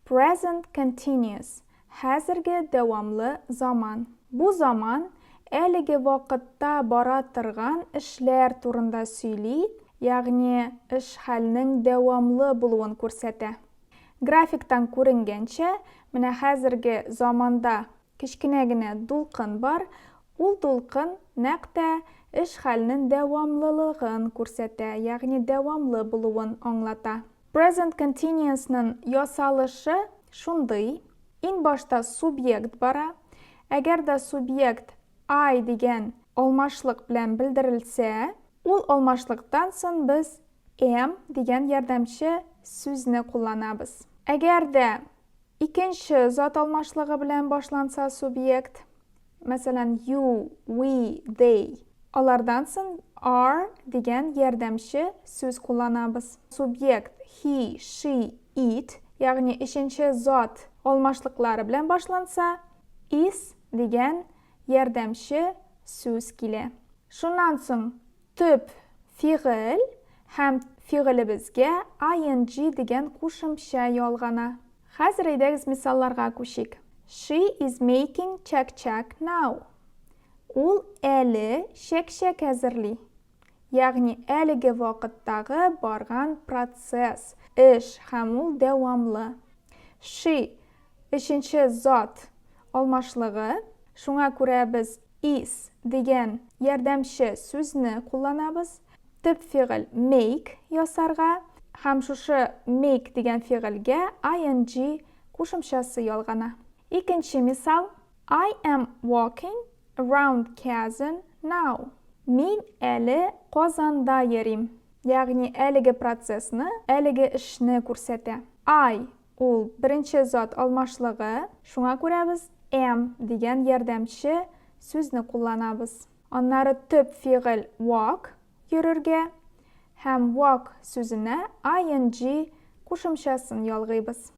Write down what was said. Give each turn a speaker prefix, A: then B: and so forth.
A: Present continuous, хәзерге дәвамлы заман. Бу заман әлеге вакытта бара торган эшләр турында сөйли, ягъни эш-хәлнең дәвамлы булуын күрсәтә. Графиктан күренгәнчә, менә хәзерге заманда кечкенә генә дулкын бар, ул дулкын нәкъ тә эш-хәлнең дәвамлылыгын күрсәтә, ягъни дәвамлы булуын аңлата. Present continuous-ның ясалышы шундый, иң башта субъект бара, әгәр дә субъект I дигән алмашлык белән белдерелсә, ул алмашлыктан соң без am дигән ярдәмче сүзне кулланабыз. Әгәр дә икенче зат алмашлыгы белән башланса субъект, мәсәлән, you, we, they, алардан соң are дигән ярдәмче сүз кулланабыз. Субъект he, she, it, ягъни өченче зат алмашлыклары белән башланса, is дигән ярдәмче сүз килә. Шуннан соң төп фигыль һәм фигылебезгә ing дигән кушымча ялгана. Хәзер әйдәгез мисалларга күчик. She is making чәк-чәк now. Ул әле чәк-чәк әзерли. Ягъни әлеге вакыттагы барган процесс, эш һәм ул дәвамлы. She, өченче зат алмашлыгы, шуңа күрә без Is дигән ярдәмче сүзне кулланабыз. Төп фигыль make ясарга һәм шушы make дигән фигыльгә ing кушымчасы ялгана. Икенче мисал, I am walking around Kazan now. Мин әле Казанда йөрим. Ягъни әлеге процессны, әлеге эшне күрсәтә. I Ул беренче зат алмашлыгы, шуңа күрә без am дигән ярдәмче сүзне кулланабыз. Аннары төп фигыль walk, йөрергә, һәм walk сүзенә ing кушымчасын ялгыйбыз.